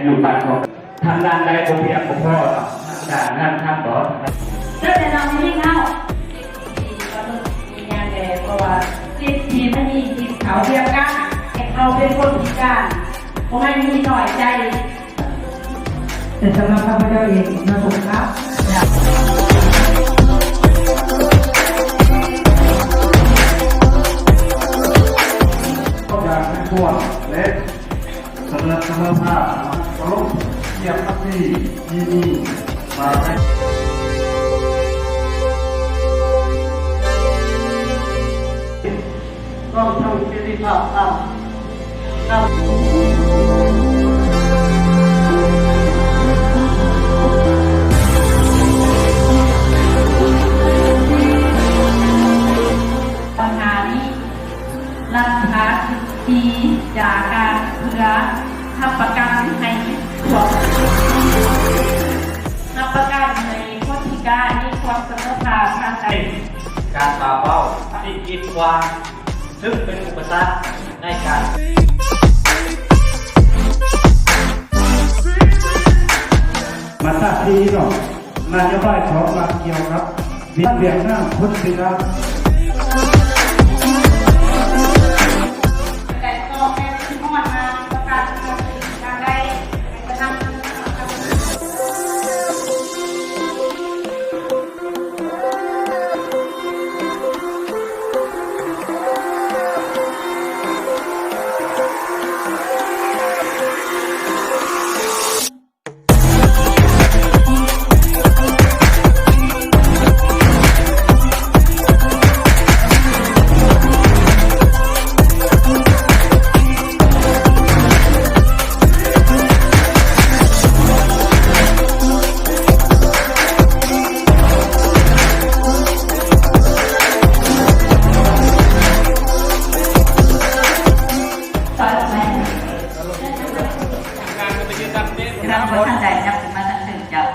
ຢູ່ບ້ານຂອງ ທາງດ້ານໃດບໍ່ພຽງບໍ່ພໍ ທາງດ້ານນັ້ນທາງບໍ ເດີແຕ່ນ້ອງຍິງເຮົາ ສິບປີກໍມີຫຍັງແດ່ ເພາະວ່າສິບປີມັນມີສິດເທົ່າທຽມກັນ ແຕ່ເຂົາເປັນຄົນພິການ ບໍ່ໃຫ້ມີນ້ອຍໃຈ. ແຕ່ສຳລັບຂ້າພະເຈົ້າເອງ ມາພົບກັບ ຂອບໃຈທຸກຄົນ ແລະ ສະເໜີສະເໝີພາບ ເຄົາລົບ ກຽດສັກສີ ທີ່ມີມາໃນ ພ້ອມທັງເສລີພາບຕາມ ຕາມ ບັນຫານີ້ ລັດຖະສິດທິຈາການເພື່ອຮັບປະກັນໃຫ້ພວກ ຮັບປະກັນໃຫ້ຄົນພິການມີຄວາມສະເໝີພາບທາງການ ການປາບເບົາສິ່ງກີດຂວາງ ຊຶ່ງເປັນອຸປະສັກໃນການ ມາຕາທີ່ເນາະ ນະໂຍບາຍຂອງລັດກ່ຽວກັບວຽກງານຄົນພິການ ຍັງບໍ່ທັນໄດ້ ຍັງບໍ່ທັນໄດ້ ເຈົ້າ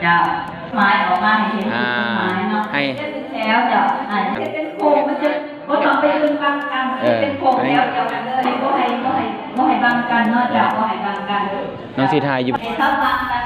ເຈົ້າ ໝາຍອອກມາໃຫ້ເຫັນ ອ່າ ກົດໝາຍເນາະ ໃຫ້ ເຮັດເປັນແຖວ ເຈົ້າ ໃຫ້ເຮັດເປັນໂຄ້ງ ມັນຈະບໍ່ຕ້ອງໄປຢືນບັງກັນ ເອີ ເຮັດເປັນໂຄ້ງແຖວດຽວກັນເລີຍ ບໍ່ໃຫ້ ບໍ່ໃຫ້ ບໍ່ໃຫ້ບັງກັນເນາະ ເຈົ້າ ເອີ ບໍ່ໃຫ້ບັງກັນ ນ້ອງຊິຖ່າຍຢູ່ ໃຫ້ເຂົາບັງກັນ